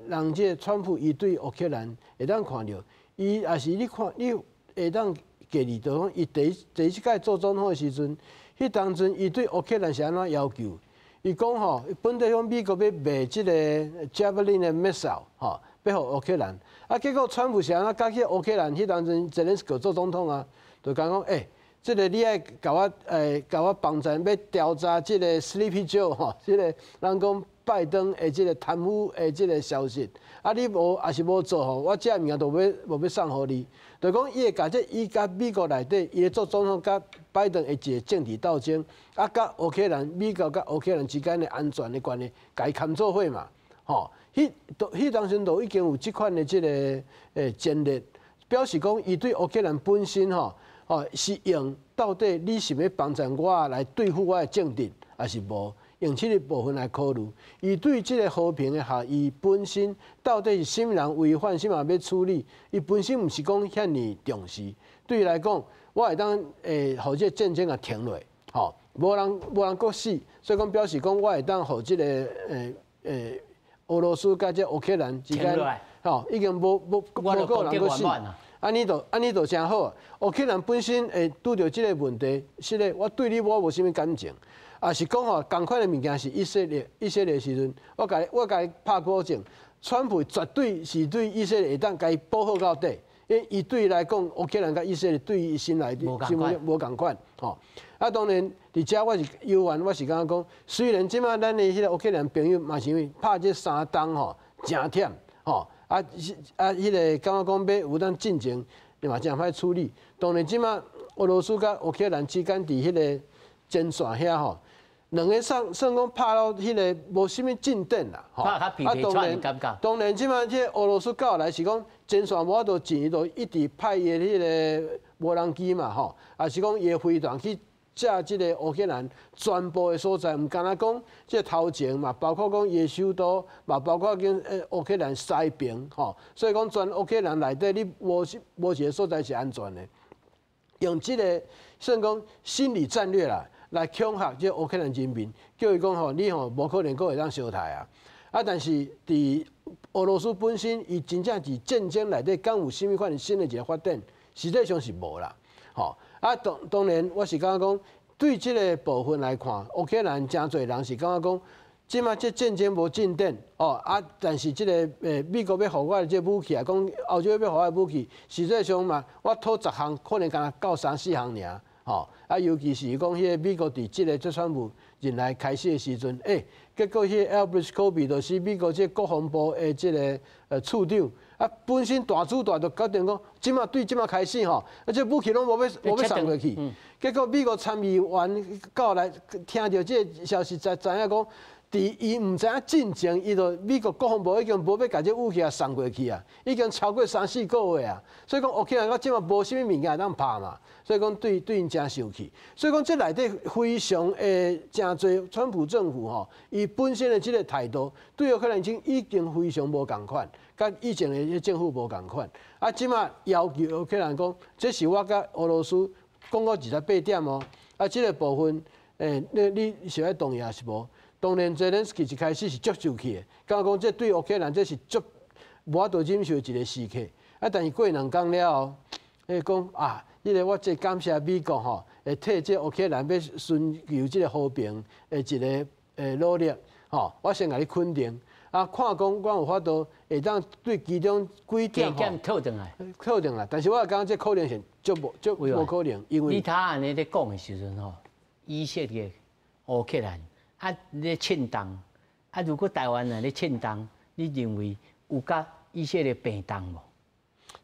人這个川普伊對烏克蘭會當看著，伊也是你看你會當記得，就講伊第一屆做總統的時陣，彼當陣伊對烏克蘭是按怎要求？伊講吼，本底講美國欲賣這個 Javelin 的 missile 吼，欲予烏克蘭，啊，結果川普是按怎佮去烏克蘭？彼當陣澤連斯基做總統啊，就講講，欸，這個你愛共我共我幫贊，欲調查這個 Sleepy Joe 吼，這個人講拜登的這個貪污的這個消息，啊，你無也是無做吼，我這物件都無欲送予你，就講伊會共這伊佮美國內底，伊做總統佮拜登的一個政治鬥爭，啊，佮烏克蘭、美國佮烏克蘭之間的安全的關係，共伊牽做伙嘛，吼，彼當時就已經有這款的這個戰略，表示講伊對烏克蘭本身吼，哦是用到底你是欲幫贊我來對付我的政敵，抑是無？用這個部分來考慮，伊對這個和平的協議本身到底是啥物人違反，啥物人欲處理，伊本身毋是講遐爾重視。對伊來講，我會當予這個戰爭啊停落，吼，無人閣死，所以講表示講我會當予這個俄羅斯佮這烏克蘭之間，吼，已經無閣人閣死，按呢就誠好。烏克蘭本身會拄著這個問題，是咧，我對你我無啥物感情。啊，是講吼，仝款的物件是以色列，以色列時陣，我共伊拍保證，川普絕對是對以色列會當共伊保護到底，因為伊對伊來講，烏克蘭佮以色列對伊心內心無仝款，吼。啊，當然，佇遮我是猶原，我是感覺講，雖然這馬咱的彼個烏克蘭朋友嘛是因為拍這3冬吼，誠忝，吼，啊啊，彼個感覺講欲有當進前，嘛誠歹處理。當然，這馬俄羅斯佮烏克蘭之間佇彼個前線遐吼。兩个算算講拍到彼个無啥物進展啦，吼。啊，當然，當然，這馬這俄羅斯到來是講前線無法度進，伊就一直派伊的彼個無人機嘛，吼，抑是講伊的飛彈去炸這個烏克蘭全部的所在，毋干焦講這個頭前嘛，包括講伊的首都，嘛包括講烏克蘭西邊，吼，所以講全烏克蘭內底你無一個所在是安全的。用這個算講心理戰略啦，來恐嚇這烏克蘭人民，叫伊講吼，你吼無可能閣會當相刣啊！啊，但是佇俄羅斯本身，伊真正佇戰爭內底，敢有啥物款新的一個發展？實際上是無啦，吼！啊，當然，我是感覺講，對這個部分來看，烏克蘭誠濟人是感覺講，這馬這戰爭無進展，哦啊，但是這個美國欲予我的這武器啊，講歐洲欲予我的武器，實際上嘛，我討十項，可能干焦夠三四項爾。吼啊，尤其是講彼個美國佇這個這川普任內開始的時陣，欸，結果彼個 Elbridge Colby 就是美國這個國防部的這個處長，啊，本身大主大就決定講，這馬對這馬開始吼，啊，這武器攏無欲送過去。結果美國參議員到來聽著這個消息，才知影講，佇伊毋知影進前，伊就美國國防部已經無欲共這武器啊送過去啊，已經超過三四個月啊，所以講烏克蘭到這馬無啥物物件會當拍嘛，所以講對𪜶誠生氣，所以講這內底非常的誠濟，川普政府吼，伊本身的這個態度對烏克蘭已經非常無仝款，佮以前的政府無仝款，啊，這馬要求烏克蘭講，這是我佮俄羅斯講到28點哦，啊，這個部分，欸，你是愛同意抑是無？當然，澤連斯基一開始是足生氣的，感覺講這對烏克蘭這是足無法度忍受的一個時刻。啊，但是過兩工了後，伊講啊，彼個我真感謝美國吼，會替這烏克蘭欲尋求這個和平的一個努力，吼，我先共你肯定。啊，看講我有法度會當對其中幾點吼，套轉來，套轉來。但是我感覺這可能性足無足無可能，因為你頭按呢咧講的時陣吼，以色列、烏克蘭。啊，咧震動，啊，如果台灣若咧震動，你認為有佮以色列平動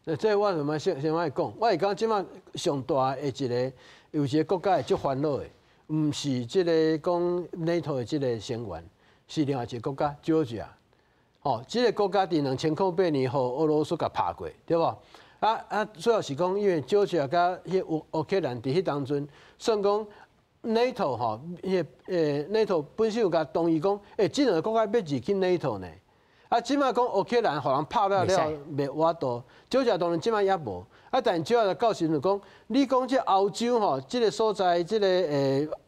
無？這我就先先愛講，我會感覺這馬上大的一個有一個國家會足煩惱的，毋是這個講 NATO 的這個成員，是另外一個國家，Georgia。吼，這個國家佇2008年予俄羅斯共拍過，對無？啊啊，主要是講因為 Georgia 佮彼烏烏克蘭佇彼當陣，算講，NATO 吼，彼個NATO 本身有共同意講，欸，這兩個國家欲入去 NATO 呢。啊，這馬講烏克蘭予人拍了了，袂活度，少者當然這馬也無。啊，但是主要到時陣講，你講這歐洲吼，這個所在，這個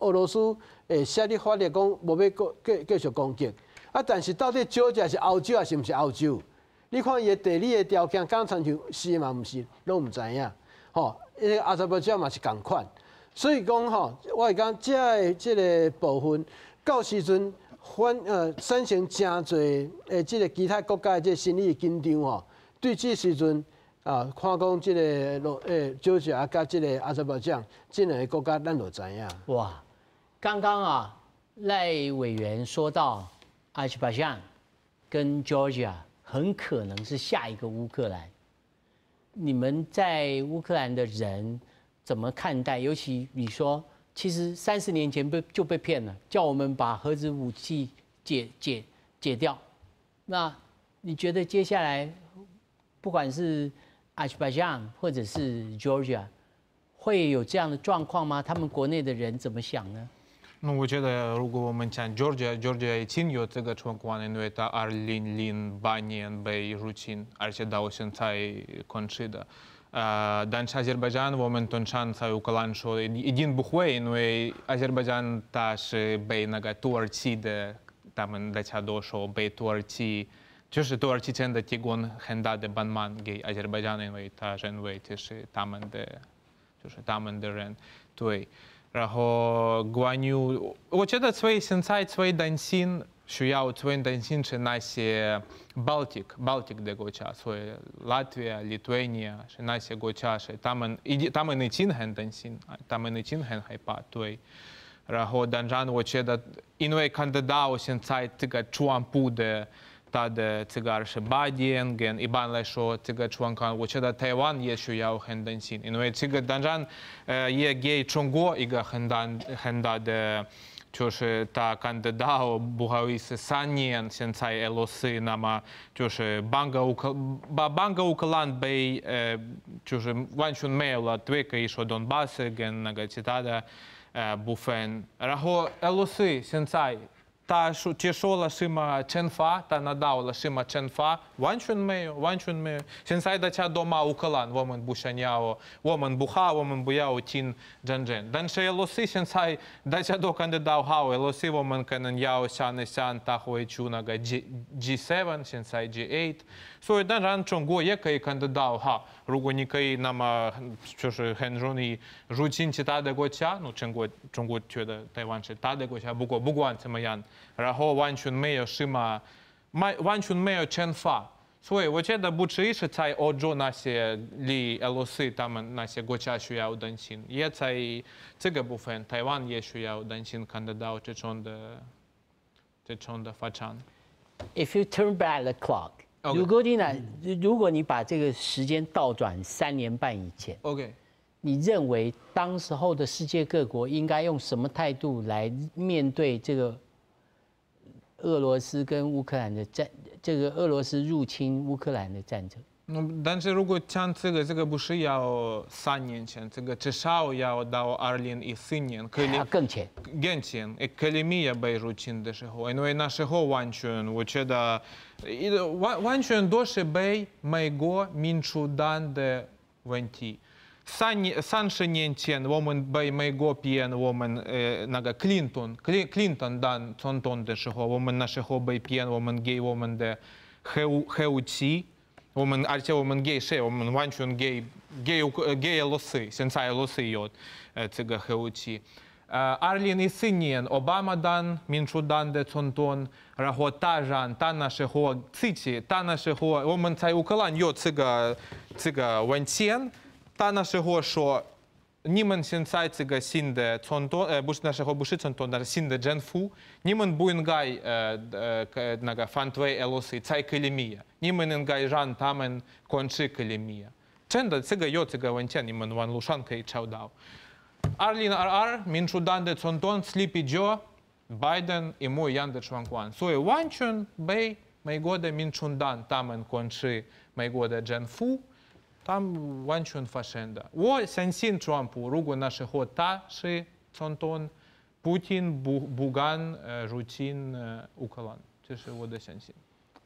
俄羅斯會設立法律講無欲閣繼續攻擊。啊，但是到底少者是歐洲抑是毋是歐洲？你看伊的地理的條件，敢親像是嘛？毋是，攏毋知影。吼，彼個阿塞拜疆嘛是仝款。所以講吼，我會講這个這个部分，到時陣产生誠濟的這个其他國家的這个心理緊張吼。對這時陣啊，看講這个羅喬治亞佮這个阿塞拜疆這兩个國家，咱就知影。哇，剛剛啊賴委員說到阿塞拜疆跟 Georgia 很可能是下一個烏克蘭，你們在烏克蘭的人怎麼看待？尤其你說，其實30年前就被騙了，叫我們把核子武器解掉。那你覺得接下來，不管是阿塞拜疆或者是 Georgia，會有這樣的狀況嗎？他們國內的人怎麼想呢？那我覺得，如果我們講 Georgia，Georgia 已經有這個狀況，因為它2008年被入侵，而且到現在控制的。但是 Азербайджан 我們通常在烏克蘭說一定不會，因為 Азербайджан 它是被那個土耳其的，他們大家都說被土耳其，就是土耳其真的提供很大的幫忙給 Азербайджан，因為他認為這是他們的，就是他們的人，對。然後關於，我覺得最現在最擔心，需要最擔心是那些 Baltic 的國家，所以 Latvia、Lithuania 是那些國家，是他們已經很擔心，他們已經很害怕，對。然後當然我覺得，因為看得到現在這個川普的他的這個28點，跟一般來說這個狀況，我覺得台灣也需要很擔心，因為這個當然，也給中國一個很大很大的，就是他看得到，不好意思，3年現在俄羅斯那麼就是半個烏克把半個烏克蘭被就是完全沒有了，對，可以說頓巴斯跟那個其他的部分，然後俄羅斯現在，他說接受了什麼懲罰？他拿到了什麼懲罰？完全沒有，完全沒有。現在大家都罵烏克蘭，我們不想要，我們不好，我們不要聽戰爭。但是俄羅斯現在大家都看得到好，俄羅斯我們可能要想一想，他會去那個 G7，現在 G8。所以當然中國也可以看得到哈，如果你可以那麼就是很容易入侵其他的國家，那中國覺得台灣是他的國家，不過不管怎麼樣，然後完全沒有什麼，完全沒有懲罰。所以我覺得不只是在歐洲那些離俄羅斯他們那些國家需要擔心，也在這個部分台灣也需要擔心，看得到這種的發展。 If you turn back the clock. 如果你呢？如果你把這個時間倒轉3年半以前你認為當時候的世界各國應該用什麼態度來面對這個俄羅斯跟烏克蘭的戰，這個俄羅斯入侵烏克蘭的戰爭？但是如果講這個，這個不是要3年前，這個至少要到2014年，可能更前，更前，克里米亞被入侵的時候，因為那時候完全，我覺得，完全都是被美國民主黨的問題。30年前，我們被美國騙，我們那個克林頓當總統的時候，我們那時候被騙，我們給我們的核武器。我們而且我們給誰？我們完全給俄羅斯，現在俄羅斯有這個核武器。2014年，奧巴馬當民主黨的總統，然後他讓他那時候自己，他那時候我們在烏克蘭有這個文件，他那時候說，你們現在這個新的總統，不是那時候不是總統，但是新的政府，你們不應該那個反對俄羅斯在克里米亞，你們應該讓他們控制克里米亞。真的，這個有這個文件，你們網絡上可以找到。2022民主黨的總統 Sleepy Joe 拜登一模一樣的狀況，所以完全被美國的民主黨他們控制美國的政府。他們完全發生的。我相信川普，如果那時候他是總統，普京不敢入侵烏克蘭，這是我的相信。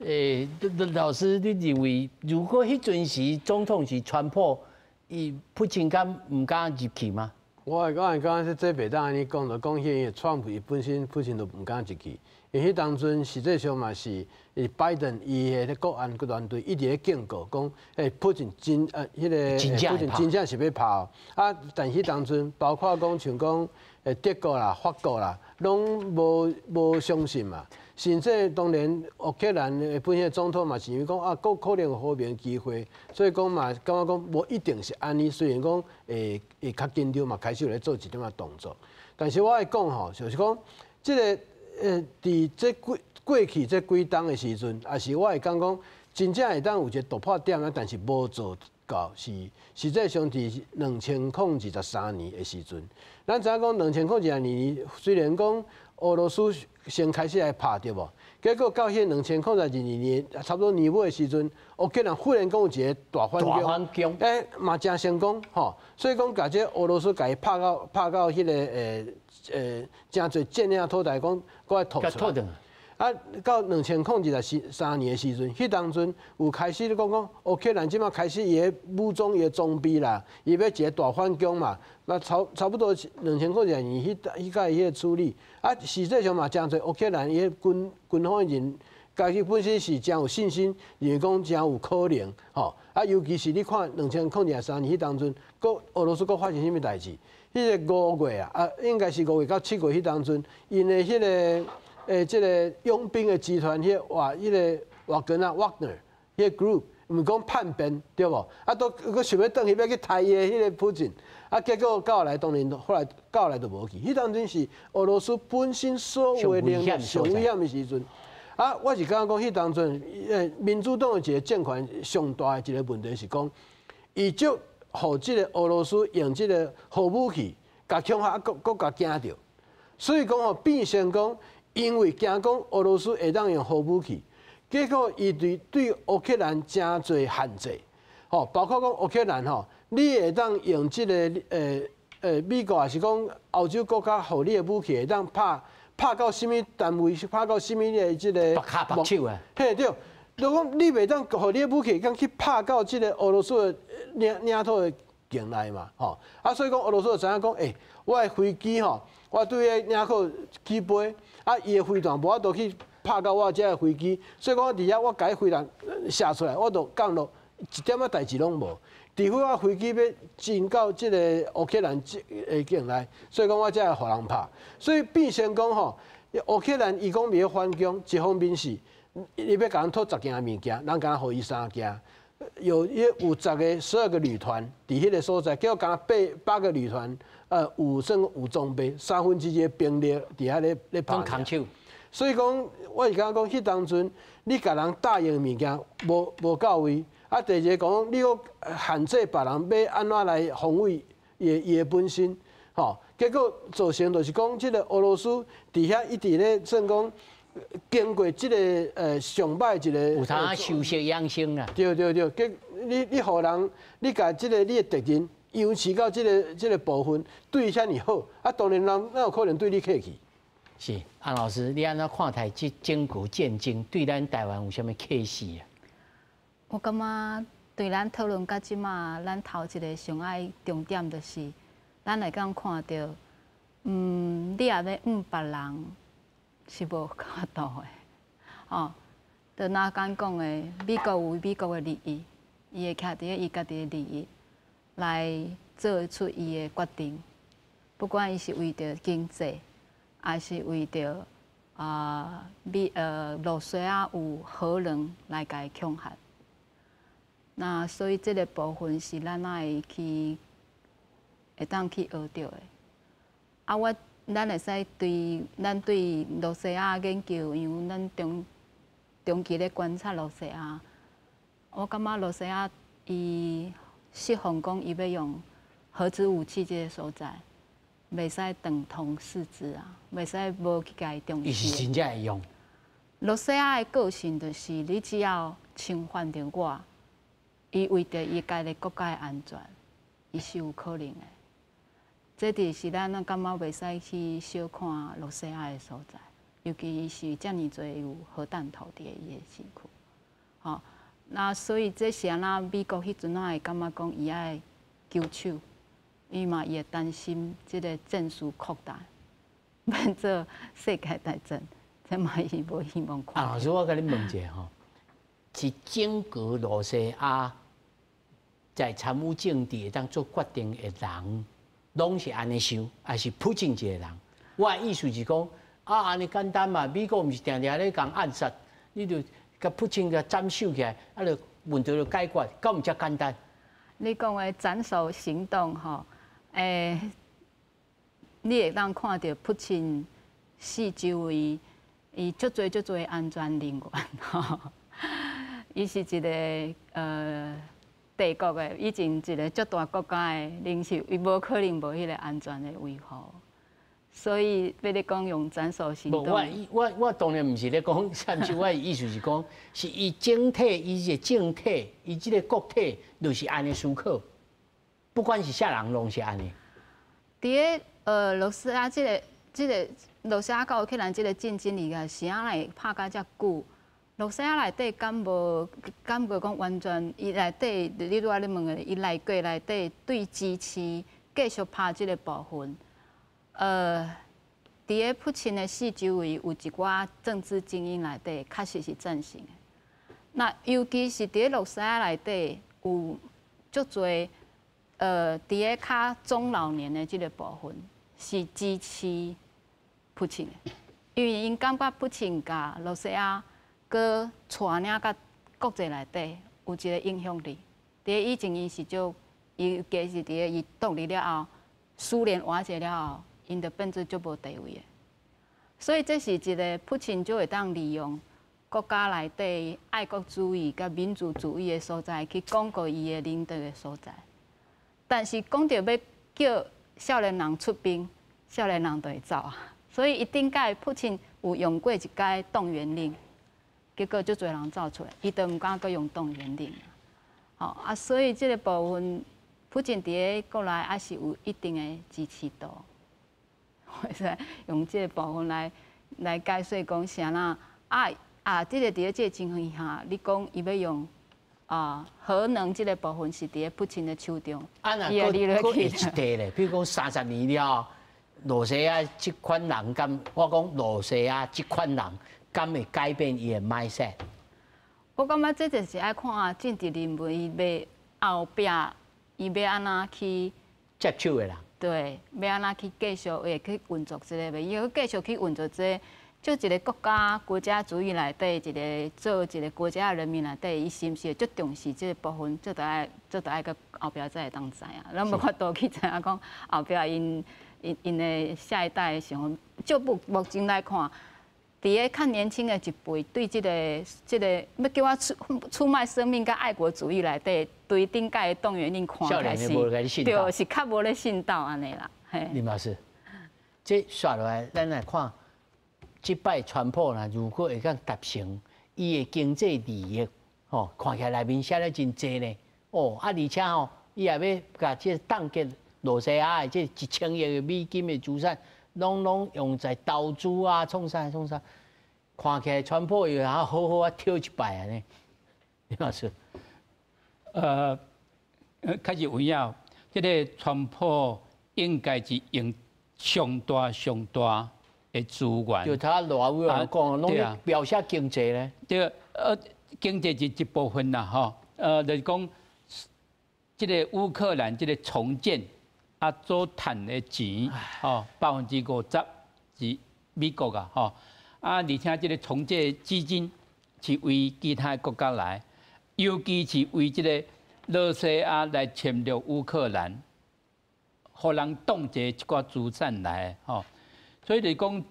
欸，老師，你認為如果彼陣時總統是川普，伊普京敢毋敢入去嗎？我會講，剛剛這袂當按呢講，就講彼個川普伊本身普京都毋敢入去，因為彼當陣實際上嘛是，拜登伊的國安團隊一直咧警告講，普京真彼個普京真正是欲拍啊！但彼當陣包括講像講，德國啦、法國啦，攏無相信嘛。甚至當然烏克蘭的本身總統嘛是因為講啊，閣可能有和平機會，所以講嘛，感覺講無一定是按呢。雖然講會較緊張嘛，開始有咧做一點仔動作，但是我愛講吼，就是講這个佇這過去這幾冬的時陣，也是我會感覺真正會當有一個突破點啊，但是無做到，是實際上佇2023年的時陣，咱知影講2022年雖然講俄羅斯先開始來拍對無？結果到彼2022年差不多年尾的時陣，烏克蘭忽然講有一个大反攻，嘛誠成功吼，所以講共這俄羅斯共伊拍到彼个誠濟佔領土地，講閣愛吐出來。啊，到2023年的時陣，彼當陣有開始咧講講烏克蘭這馬開始伊的武裝伊的裝備啦，伊欲一个大反攻嘛。那差不多2022年彼屆彼个處理，啊，實際上嘛誠濟烏克蘭伊的軍方人，家己本身是誠有信心，認為講誠有可能，吼。啊，尤其是你看2023年彼當陣，閣俄羅斯閣發生啥物代誌？彼个5月啊，啊，應該是5月到7月彼當陣，𪜶的彼个這个傭兵的集團，彼个瓦格納 Wagner 彼个 group，毋是講叛變對無？啊，都閣想欲轉去欲去刣伊的彼个普京，啊，結果到後來當然後來到後來就無去。彼當陣是俄羅斯本身所有的能力上危險的時陣。啊，我是感覺講彼當陣，民主黨的一个政權上大的一个問題是講，伊就予這个俄羅斯用這个核武器，共恐嚇，閣閣共驚著。所以講吼，變成講，因為驚講俄羅斯會當用核武器，結果伊對烏克蘭誠濟限制，吼，包括講烏克蘭吼，你會當用這个美國抑是講歐洲國家予你的武器會當拍到啥物單位，拍到啥物的這个縛跤縛手啊？嘿對，就講你袂當予你的武器會當去拍到這个俄羅斯的領土的境內嘛，吼，啊，所以講俄羅斯就知影講，我的飛機吼，我對彼領口起飛，啊，伊的飛彈無法度去拍到我這个飛機，所以講佇遐我共伊飛彈射出來，我就降落，一點仔代誌攏無。除非我飛機欲進到這个烏克蘭的境內，所以講我才會予人拍。所以變成講吼，烏克蘭伊講欲反攻，一方面是伊欲共人討十件物件，人敢予伊三件，有十個12個旅團佇彼个所在，結果敢八個旅團，有算有裝備，1/3的兵力佇遐咧拍。扛手。所以講，我是感覺講，彼當陣你共人答應的物件無到位，啊，第二個講你閣限制別人欲按怎來防衛伊的本身，吼，結果造成就是講，這个俄羅斯佇遐一直咧算講經過這个上擺一个有通休息養生啊。對對對，結你予人，你共這个你的敵人維持到這个部分對伊遮爾好，啊，當然人哪有可能對你客氣？是安老師，你按怎看待這整個戰爭對咱台灣有啥物啟示啊？我感覺對咱討論到這馬，咱頭一个上愛重點就是，咱會當看著，你若欲嗙別人是無法度的，吼，就若敢講的，美國有美國的利益，伊會徛佇咧伊家己的利益來做出伊的決定，不管伊是為著經濟，抑是為著啊羅西亞有核能來共伊恐嚇。那所以這个部分是咱愛去會當去學著的。啊，咱會使對咱對羅西亞研究，因為咱長期咧觀察羅西亞，我感覺羅西亞伊釋放講伊欲用核子武器這个所在，袂使等同視之啊，袂使無去共伊重視。伊是真正會用。羅西亞的個性就是，你只要侵犯著我，伊為著伊家己國家的安全，伊是有可能的。這就是咱感覺袂使去小看羅西亞的所在，尤其伊是遮爾濟有核彈頭佇伊的身軀，吼。那所以這是按怎美國彼陣仔會感覺講伊愛求手，伊嘛伊會擔心這个戰事擴大，變做世界大戰，這嘛伊無希望看。啊，老師，我共你問一下吼，是整個羅西亞在參與政治會當做決定的人，攏是按呢想，抑是普京一个人？我的意思是講，啊，按呢簡單嘛，美國毋是定定咧共暗殺，你就共普京共斬首起來，啊，就問題就解決，敢毋遮簡單？你講的斬首行動吼，你會當看著普京四周圍，伊足濟足濟安全人員吼，伊是一個帝國的，以前一個足大國家的領袖，伊無可能無彼個安全的維護，所以欲你講用斬首行動。我我我當然毋是咧講斬首，我的意思是講，是伊整體，伊這個政體，伊這個國體，就是按呢思考，不管是啥人，攏是按呢。佇个羅西亞這個羅西亞佮烏克蘭這個戰爭裡個，是按怎會拍甲遮久？羅西亞內底敢無感覺講完全，伊內底你拄仔咧問的，伊內國內底對支持繼續拍這個部分，佇个普京的四周圍有一寡政治精英內底確實是贊成的。那尤其是佇个羅西亞內底有足濟，佇个較中老年的這個部分是支持普京的，因為𪜶感覺普京共羅西亞閣帶領佮國際內底有一個影響力。佇以前𪜶是足，尤其是佇个伊獨立了後，蘇聯瓦解了後，𪜶就變做足無地位的。所以這是一個普京就會當利用國家內底愛國主義佮民族主義的所在去鞏固伊的領導的所在。但是講著欲叫少年人出兵，少年人就會走啊。所以伊頂擺普京有用過一擺動員令，結果足濟人走出來，伊就毋敢閣用動員令。吼啊，所以這個部分，普京佇个國內還是有一定的支持度。會使用這個部分來解說講啥啦？啊啊，這個佇咧這個情況下，你講伊欲用核能這個部分是佇咧普京的手中。啊，若閣閣會一塊咧，比如講30年了後，羅西亞這款人敢，我講羅西亞這款人敢會改變伊的 mindset？我感覺這就是愛看政治人物伊欲後壁，伊欲按怎去接手的人。對，欲按怎去繼續會去運作這個袂？伊會繼續去運作這個，就一個國家國家主義內底一個做一個國家的人民內底，伊是毋是會足重視這個部分？這著愛這著愛閣後壁才會當知影。咱無法度去知影講後壁𪜶𪜶𪜶的下一代的想法。就目前來看，佇咧較年輕的一輩對這個欲叫我出賣生命佮愛國主義內底，對頂擺的動員令看起來是，對，是較無咧信道按呢啦。林老師，這紲落來，咱來看，這擺川普呢，如果會當達成伊的經濟利益，吼，看起來內面寫咧真濟呢。哦，啊，而且吼，伊也欲共這凍結羅西亞的這1000億的美金的資產，攏攏用在投資啊，創啥創啥，看起來川普會好好啊跳一擺按呢。林老師，確實有影，這個川普應該是用上大上大的資源。就他羅威爾講，攏描寫經濟咧。對，經濟是一部分啦，吼，就是講，這個烏克蘭這個重建啊，所趁的錢，吼，50%是美國啊，吼，啊，而且這個重建基金是為其他國家來，尤其是為這個羅西亞來侵略烏克蘭，予人凍結一寡資產來，吼，所以就是講，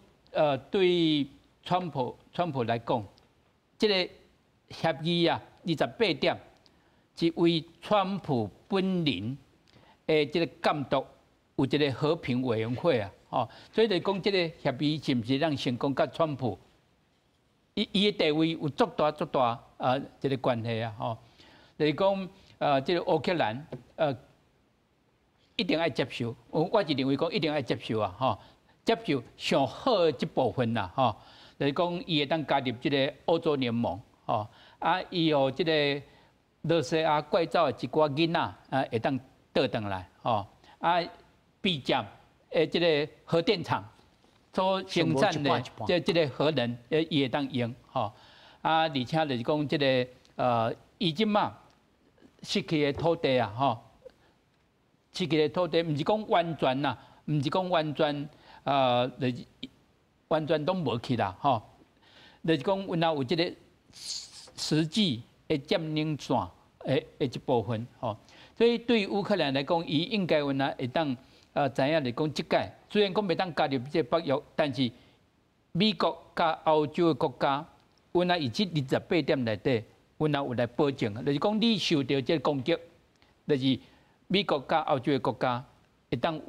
對川普來講，這個協議啊，28點是為川普本人的這個監督有一個和平委員會啊，吼，所以就是講這個協議是毋是讓成功，佮川普伊伊的地位有足大足大啊這個關係啊，吼，就是講這個烏克蘭一定愛接受，我是認為講一定愛接受啊，吼，接受上好的這部分啦，吼，就是講伊會當加入這個歐洲聯盟，吼，啊，伊予這個羅西亞拐走的一寡囡仔啊，會當倒轉來，吼，啊，備戰的這個核電廠所生產的這個核能，伊會當用，吼，啊，而且就是講這個伊這馬失去的土地啊，吼，失去的土地，毋是講完全啦，毋是講完全，就是完全攏無去啦，吼。就是講，阮若有這個實際的佔領線的一部分，吼。所以對烏克蘭來講，伊應該阮若會當知影來講，這擺雖然講袂當加入這個北約，但是美國佮歐洲的國家，阮若佇這28點內底，阮若有來保證，就是講你受著這個攻擊，就是美國佮歐洲的國家會當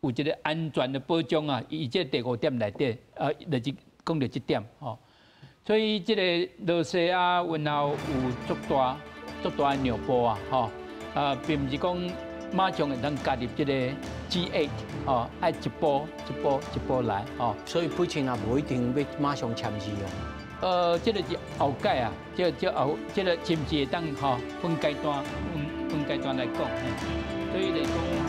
有這個安全的保障啊！伊這第五點內底，就是講著這點吼。所以這個羅西亞然後有足大足大的讓步啊，吼，並毋是講馬上會當加入這個 G8，吼，愛一步一步一步來，吼。所以普京也無一定欲馬上簽字哦。這個是後蓋啊，這後這個是毋是會當吼分階段分分階段來講？所以來講。